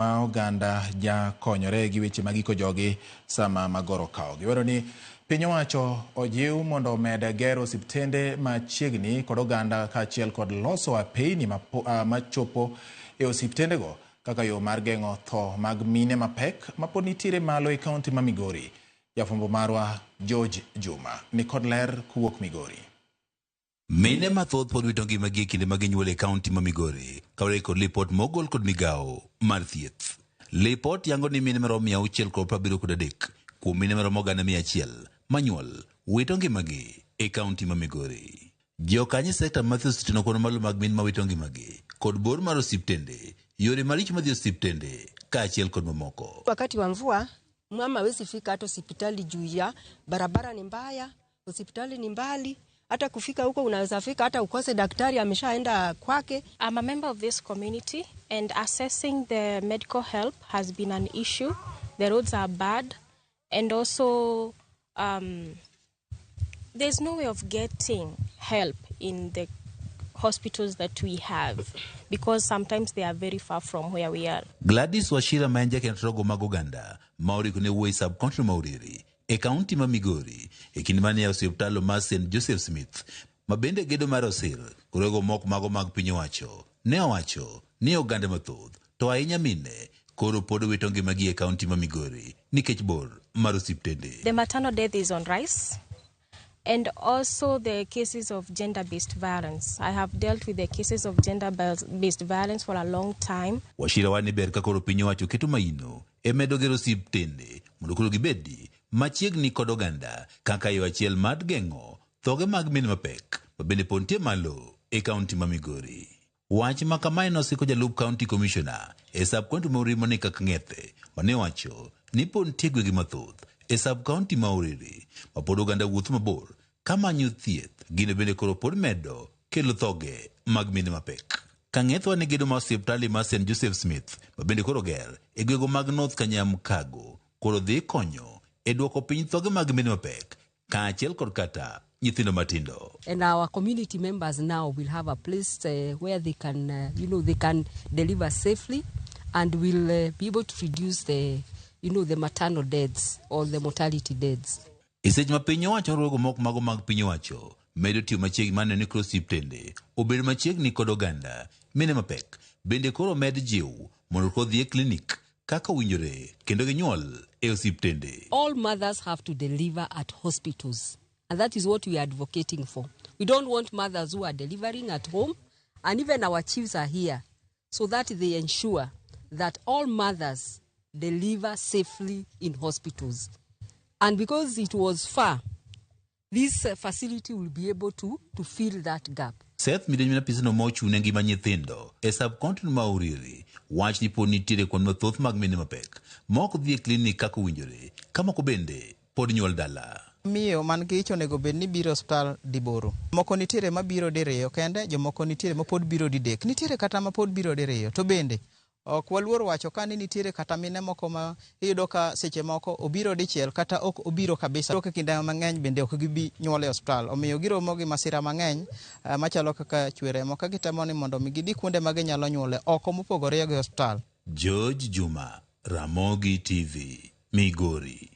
Ma oganda ja konyore gi weche mag iko jogi sama magoro okawogi. Iwacho ni piny owacho ojiw mondo omed gero osiptende machiegni kod oganda kaachiel kod loso apeyni machopo e osiptendego kaka yo mar geng'o tho mag mine mapek mapod nitiere malo e kaunti ma Migori. Jafwambo marwa George Juma nikod ler kowuok Migori. Mine mathoth pod wito ngimagi e kinde ma ginyuol e kaunti ma Migori, kaluwore kod lipot mogol kod migawo mar thieth. Lipot yango ni mine maromo 673 kuom mine maromo 100,000 manyuol wito ngimagi e kaunti ma Migori. Jokanyo e sekta mathoth oseteno kwan malo mag mine mawito ngimagi kod bor mar osiptende, yore maricho madhi osiptende kaachiel kod mamoko. Wakati wa mvua mama hawezi fika hata hospitali juu ya barabara ni mbaya, hospitali ni mbali, hata kufika huko unaweza fika hata ukose daktari ameshaenda kwake. I'm a member of this community and accessing the medical help has been an issue. The roads are bad and also there's no way of getting help in the hospitals that we have because sometimes they are very far from where we are. Gladys Wachira ma en jakend rogo mag oganda ma oriko ne wuoyi e sub county ma Uriri e kaunti ma Migori e kinde mane yawo osiptal mar St Joseph Smith ma bende gedo mar osir korego mok mago mag piny owacho ne owacho ni oganda mathoth to ahinya mine koro pod wito ngimagi e kaunti ma Migori nikech bor mar osiptende. The maternal death is on rise and also the cases of gender-based violence. I have dealt with the cases of gender-based violence for a long time. Wachira wacho ni ber ka koro piny owacho keto maino e medo gero osiptende mondo koro gibedi machiegni kod oganda kaka yo achiel mar geng'o thoge mag mine mapek ma bende pod nitie malo e kaunti ma Migori. Wach ma kamae nosiko jalup county commissioner e sub county ma Uriri Monica Kang'ethe mane owacho ni pod nitie gwenge mathoth e sub county ma Uriri ma pod oganda wuotho mabor kamanyo thieth gino bende koro pod medo kelo thoge mag mine mapek. Kang'ethe wacho ni gedo mar osiptali mar St Joseph Smith ma bende koro oger e gwego mag North Kanyamkago koro dhi konyo e duoko piny thoge mag mine mapek kaachiel kod kata nyithindo matindo. And our community members now will have a place where they can, they can deliver safely and will be able to reduce the maternal deaths or the mortality deaths. E seche ma piny owacho riwruoge moko mago mag piny owacho medo tiyo machiegni mar neno ni koro osiptende obedo machiegni kod oganda mine mapek bende koro med jiw mondo koro dhi e klinik kaka owinjore kendo ginyuol e osiptende. All mothers have to deliver at hospitals, and that is what we are advocating for. We don't want mothers who are delivering at home, and even our chiefs are here so that they ensure that all mothers deliver safely in hospitals. And because it was far, this facility will be able to fill that gap. Seth Midenyo apisno ma ochung' ne ngima nyithindo e sub county ma Uriri wach ni pod nitiere kwan mathoth mag mine mapek ma ok dhi e klinik kaka owinjore ka moko bende pod nyuol dala. Miyo man gi ich onego bed ni biro e osiptal diboro. Moko nitiere mabiro diriyo kende, jomoko nitiere mapod biro didek. Nitiere kata mapod biro diriyo. To bende ok waluor wacho ka ni nitiere kata mine moko ma iyudo ka seche moko obiro dichiel kata ok obiro kabisa. Iyudo ka kinde mang'eny bende ok gibi nyuol e osiptal. Omiyo giromo gi masira mang'eny machalo kaka chwer remo ka gitemo ni mondo mi gidhi kuonde ma ginyalo nyuole oko mopogore gi osiptal. George Juma, Ramogi TV, Migori.